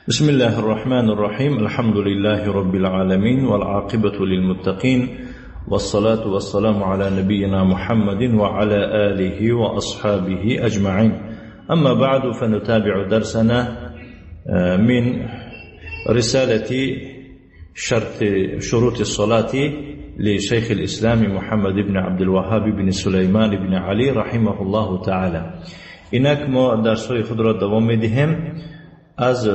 بسم الله الرحمن الرحيم. الحمد لله رب العالمين، والعاقبة للمتقين، والصلاة والسلام على نبينا محمد وعلى آله وأصحابه أجمعين. أما بعد، فنتابع درسنا من رسالة شرط شروط الصلاة لشيخ الإسلام محمد بن عبد الوهاب بن سليمان بن علي رحمه الله تعالى. اینک ما درس‌های خود را دوام می‌دهیم از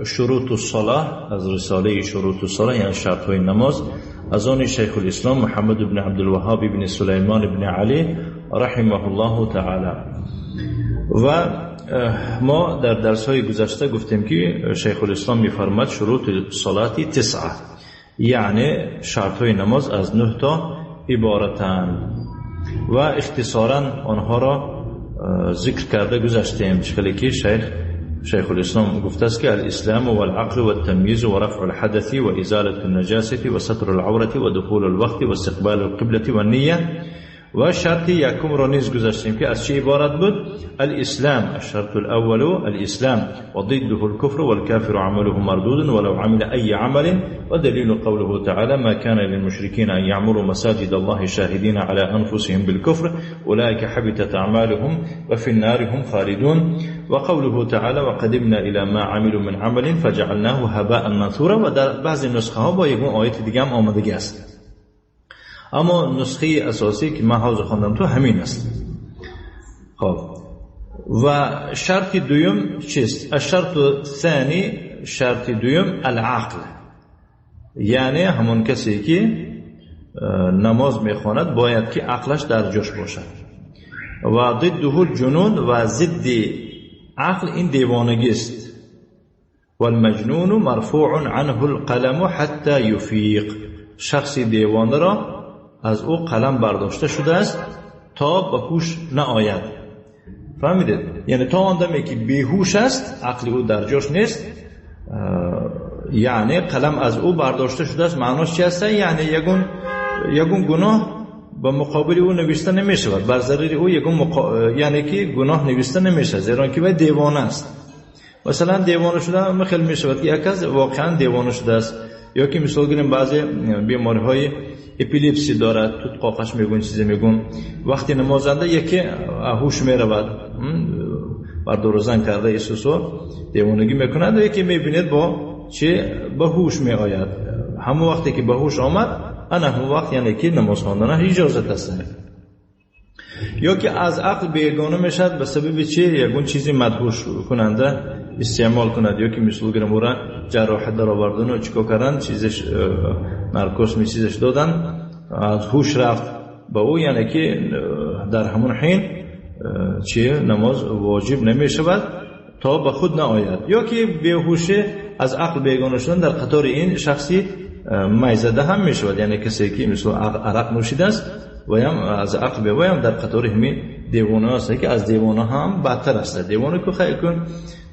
شروط الصلاة، از رساله شروط الصلاة، یعنی شرط‌های نماز، از آن شیخ الاسلام محمد بن عبدالوهاب بن سلیمان بن علی رحمه الله تعالی. و ما در درس‌های گذشته گفتیم که شیخ الاسلام می‌فرماد شروط الصلاة 9، یعنی شرط‌های نماز از 9 تا عبارتند و اختصارا آنها را ذکر کرده گذشتیم. چخلی که شیخ الاسلام گفته است که الاسلام والعقل والتمیز ورفع الحدث وازالة النجاسة وستر العورة ودخول الوقت واستقبال القبلة والنية. و شرط یکم را نیز گذاشتیم که از چه عبارت بود؟ الاسلام، الشرط الاول الاسلام، وضده الكفر، والكافر عمله مردود ولو عمل اي عمل، ودليل قوله تعالى ما كان للمشركين ان يعمروا مساجد الله شاهدين على انفسهم بالكفر اولئك حبطت اعمالهم وفي النار هم خالدون، وقوله تعالى وقدمنا الى ما عملوا من عمل فجعلناه هباء منثورا. و در بعض نسخه ها با یک آیت دیگه هم آمدگی است، اما نسخه اساسی که من حاضر خواندم تو همین است. خب، و شرط دوم چیست؟ الشرط الثانی، شرط دوم العقل، یعنی همون کسی که نماز میخواند باید که عقلش در جاش باشد. و ضده الجنون، و ضد عقل این دیوانگی است. والمجنون مرفوع عنه القلم حتی یفیق، شخص دیوانه را از او قلم برداشته شده است تا به هوش نآید. فهمیدید؟ یعنی تا آن دمی که بیهوش است، عقل او در جاش نیست، یعنی قلم از او برداشته شده است. معناش چی است؟ یعنی یگون گناه به مقابل او نوشته نمی شود، بر ضرر او یگون یعنی که گناه نوشته نمی شود، زیرا که وی دیوانه است. مثلا دیوانه شده خیلی می شود که یک کس واقعا دیوانه شده است، یا که مثال گیریم بعضی بیماری های اپیلپسی دارد، تو قاقش میگون چیزی میگون، وقتی نمازنده یکی هوش میرود، بر دور کرده ایسوسو دیوانگی میکند، و یکی میبینید با چه به هوش میآید. همون وقتی که به هوش آمد، انا همون وقت یعنی که نماز خواندن اجازه است. یا که از عقل بیگانه میشد به سبب چه یگون چیزی مدهوش کننده استعمال کند، یا که مثل گرم او را جراحت در آوردن و چیکار کردن، چیزش نرکوس می چیزش دادن، از هوش رفت به او، یعنی که در همون حین چه نماز واجب نمی شود تا به خود نآید. یا که بیهوشه از عقل بیگانه شدن در قطار این شخصی میزده هم می شود، یعنی کسی که مثل عرق نوشیده است و هم از عقل به هم در قطار همی دیوانه است که از دیوانه هم بدتر است. دیوانه که خیلی کن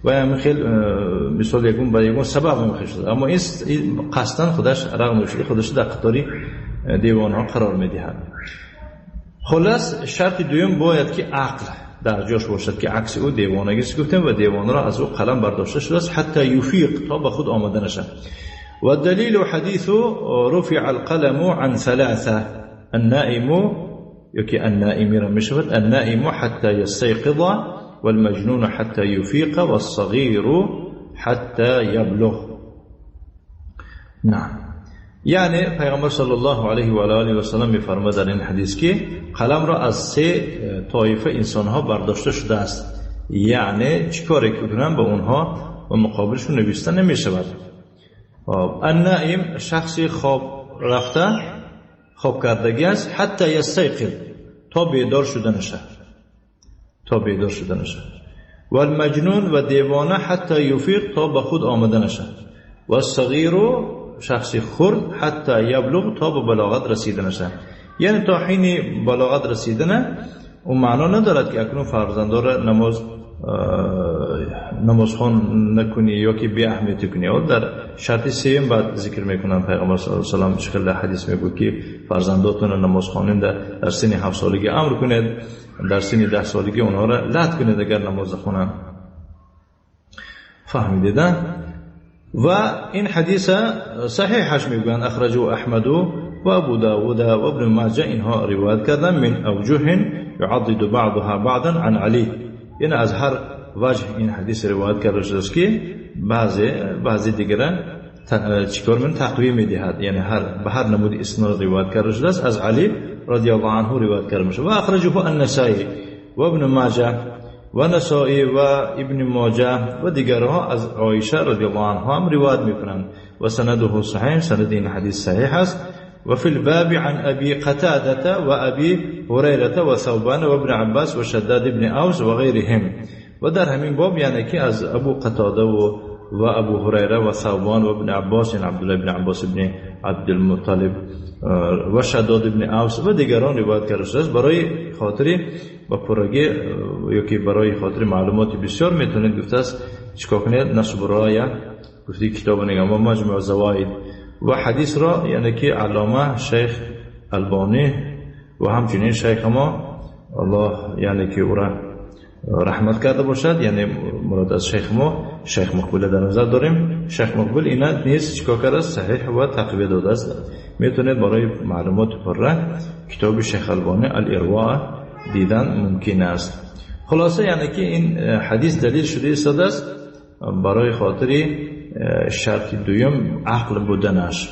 و هم خیلی مثال یکون با یکون سبب هم خیلی شده، اما این قصداً خودش عرق نوشیده خودش در قطار دیوانه ها قرار میدهد. خلاص شرط دوم باید که عقل در جاش باشد که عکس او دیوانگی است گفتیم، و دیوانه را از او قلم برداشته شده است حتی یفیق، تا به خود آمده نشد. و دلیل حدیث رفع القلم عن ثلاثه، النائم، يكي النائم رمشفت، النائم حتى يستيقظ، والمجنون حتى يفيق، والصغير حتى يبلغ. نعم، یعنی پیغمبر صلی الله علیه و آله و سلم می‌فرماید در این حدیث که قلم را از 3 طایفه انسان‌ها برداشته شده است، یعنی چیکار کنن به اونها و مقابلشون نوشته نمی‌شود. النائم شخصی خواب رفته، خواب کردگی است، حتی یستیقظ، تا بیدار شده نشه، تا بیدار شده نشه. و المجنون و دیوانه حتی یفیق، تا به خود آمده نشه. و الصغیر شخص خرد حتی یبلغ، تا به بلاغت رسیده نشه. یعنی تا حین بلاغت رسیدنه او معنا ندارد که اکنون فرزندار نماز خوان نکنی یا که بی اهمیتی کنی. او در شرط سوم بعد ذکر میکنن پیغمبر صلی الله علیه و سلم چه حدیث میگه که فرزنداتون نماز خوانین در سن 7 سالگی امر کنید، در سن 10 سالگی اونها را لط کنید اگر نماز خونن. فهمیدید؟ و این حدیث صحیحش میگویند، اخرجه احمد و ابو داود و ابن ماجه، اینها روایت کردن من اوجه يعضد بعضها بعضا عن علی. یعنی از هر وجه این حدیث روایت کرده شده است که بعضی دیگران چیکار من تقویه میدهد، یعنی هر به هر نمود اسناد روایت کرده شده است از علی رضی الله عنه روایت کرده میشه. و اخرجه النسائی و ابن ماجه و نسائی و ابن ماجه و دیگرها از عایشه رضی الله عنها هم روایت میکنند و سنده صحیح، سند این حدیث صحیح است. و فی الباب عن ابی قتاده و ابی هریره و ثوبان و ابن عباس و شداد ابن اوس و غیرهم. و در همین باب یعنی که از ابو قتاده و ابو هریره و ثوبان و ابن عباس، یعنی عبدالله ابن عباس ابن عبدالمطلب و شداد ابن اوس و دیگران روایت کرده شده است. برای خاطر با پرگی یا که برای خاطر معلومات بسیار میتونید گفته است چیکار کنید، نصب الرایه گفتی کتاب نگاه و مجموع زواید و حدیث را، یعنی که علامه شیخ البانی و همچنین شیخ ما الله یعنی که او را رحمت کرده باشد، یعنی مراد از شیخ ما شیخ مقبل در نظر داریم. شیخ مقبل اینا نیز چیکار کرده است، صحیح و تقویت داده است. میتونید برای معلومات پره کتاب شیخ البانی الارواء دیدن ممکن است. خلاصه یعنی که این حدیث دلیل شده ایستاده است برای خاطر شرط دوم عقل بودنش.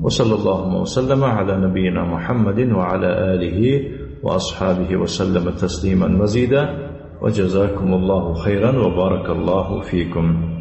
و صلی الله وسلم علی نبینا محمد و علی آله و اصحابه وسلم تسلیما مزیدا و جزاکم الله خیرا و بارک الله فیکم.